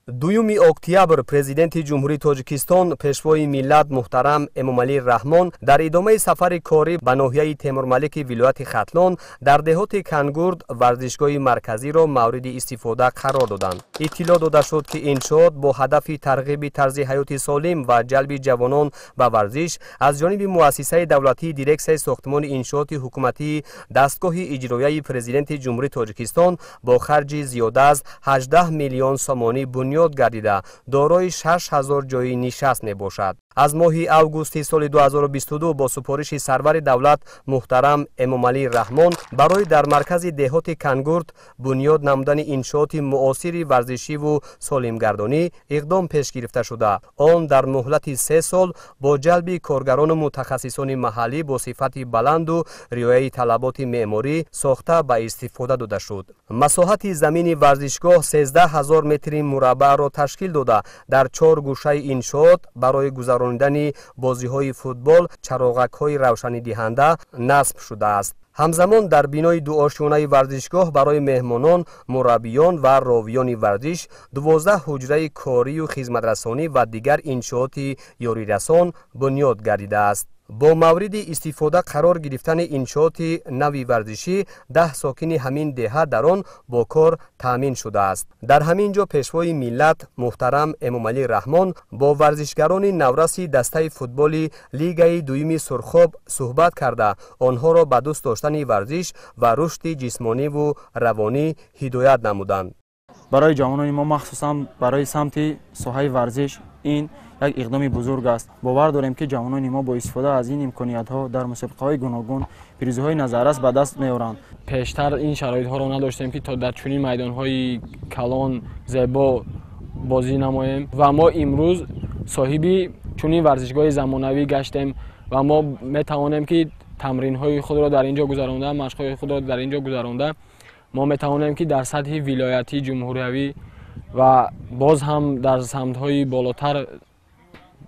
Дуюми октябр Президенти Ҷумҳурии Тоҷикистон, Пешвои миллат муҳтарам Эмомалӣ Раҳмон дар идомаи сафари корӣ ба ноҳияи Темурмалики вилояти Хатлон дар деҳоти Кангурд варзишгоҳи марказиро мавриди истифода қарор доданд. Иттилоъ дода шуд, ки иншоот бо ҳадафи тарғиби тарзи ҳаёти солим ва ҷалби ҷавонон ба варзиш аз ҷониби муассисаи давлатии Дирексияи сохтмони иншооти ҳукуматии дастгоҳи иҷроияи Президенти Ҷумҳурии Тоҷикистон бо харҷи зиёда аз 18 миллион сомонӣ бунёд гардида, дорои 6000 ҷойи нишаст мебошад. Аз моҳи августи соли 2022 бо супориши сарвари давлат муҳтарам Эмомалӣ Раҳмон барои дар маркази деҳоти Кангурд бунёд намудани иншооти муосири варзишиву солимгардонӣ иқдом пеш гирифта шуда, он дар муҳлати 3 сол бо ҷалби коргарону мутахассисони маҳаллӣ бо сифати баланду риояи талаботи меъморӣ сохта ба истифода дода шуд. Масоҳати замини варзишгоҳ 13 000 метри мураббаъро ташкил дода, дар 4 гӯшаи иншоот барои гузаронидани бозиҳои футбол чароғакҳои равшанидиҳанда насб шудааст. Ҳамзамон дар бинои дуошёнаи варзишгоҳ барои меҳмонон, мураббиён ва ровиёни варзиш 12 ҳуҷраи корию хизматрасонӣ ва дигар иншооти ёрирасон бунёд гардидааст. Бо мавриди истифода қарор гирифтани иншооти нави варзишӣ 10 сокини ҳамин деҳа дар он бо кор таъмин шудааст. Дар ҳамин ҷо Пешвои миллат муҳтарам Эмомалӣ Раҳмон бо варзишгарони навраси дастаи футболи лигаи дуюми Сурхоб суҳбат карда, онҳоро ба дӯст доштани варзиш ва рушди ҷисмониву равонӣ ҳидоят намуданд. Барои ҷавонони мо, махсусан барои самти соҳаи варзиш, ин як иқдоми бузург аст. Бовар дорем, ки ҷавонони мо бо истифода аз ин имкониятҳо дар мусобиқаҳои гуногун пирӯзиҳои назаррас ба даст меоранд. Пештар ин шароитҳоро надоштем, ки то дар чунин майдонҳои калон зебо бозӣ намоем ва мо имрӯз соҳиби чунин варзишгоҳи замонавӣ гаштем ва мо метавонем, ки тамринҳои худро дар ин ҷо гузаронда, машқҳои худро дар ин ҷо гузаронда, мо метавонем, ки дар сатҳи вилоятӣ, ҷумҳуриявӣ ва боз ҳам дар самтҳои болотар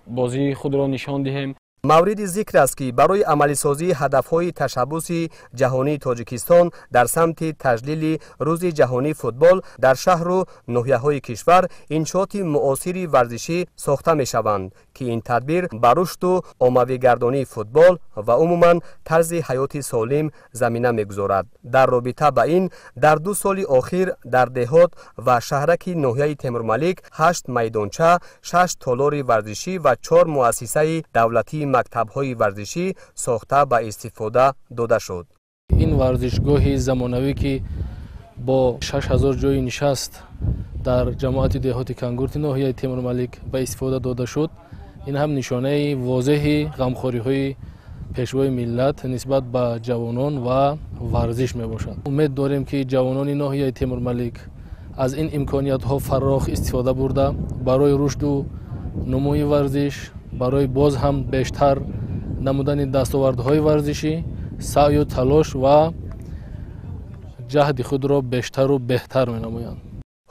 бозии худро нишон диҳем. Мавриди зикр аст, ки барои амалисозии ҳадафҳои ташаббуси ҷаҳонии Тоҷикистон дар самти таҷлили Рӯзи ҷаҳонии футбол дар шаҳру ноҳияҳои кишвар иншооти муосири варзишӣ сохта мешаванд, ки ин тадбир ба рушду оммавигардонии футбол ва умуман тарзи ҳаёти солим замина мегузорад. Дар робита ба ин дар 2 соли охир дар деҳот ва шаҳраки ноҳияи Темурмалик 8 майдонча, 6 толори варзишӣ ва 4 муассисаи давлатии мактабҳои варзишӣ сохта ба истифода дода шуд. Ин варзишгоҳи замонавӣ, ки бо 6000 ҷойи нишаст дар ҷамоати деҳоти Кангурти ноҳияи Темурмалик ба истифода дода шуд, ин ҳам нишонаи возеҳи ғамхориҳои Пешвои миллат нисбат ба ҷавонон ва варзиш мебошад. Умед дорем, ки ҷавонони ноҳияи Темурмалик аз ин имкониятҳо фарох истифода бурда, барои рушду нумӯи варзиш, барои боз ҳам бештар намудани дастовардҳои варзишӣ саъю талош ва ҷаҳди худро бештару беҳтар менамоянд.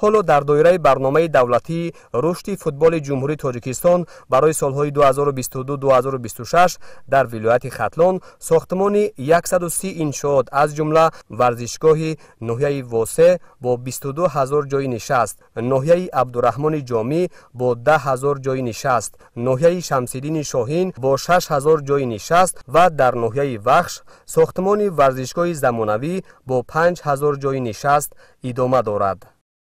Ҳоло дар доираи барномаи давлатии рушди футболи Ҷумҳурии Тоҷикистон барои солҳои 2022-2026 дар вилояти Хатлон сохтмони 130 иншоот, аз ҷумла варзишгоҳи ноҳияи Восе бо 22 000 ҷойи нишаст, ноҳияи Абдураҳмони Ҷомӣ бо 10 000 ҷойи нишаст, ноҳияи Шамсиддини Шоҳин бо 6 000 ҷойи нишаст ва дар ноҳияи Вахш сохтмони варзишгоҳи замонавӣ бо 5 000 ҷойи нишаст идома дорад.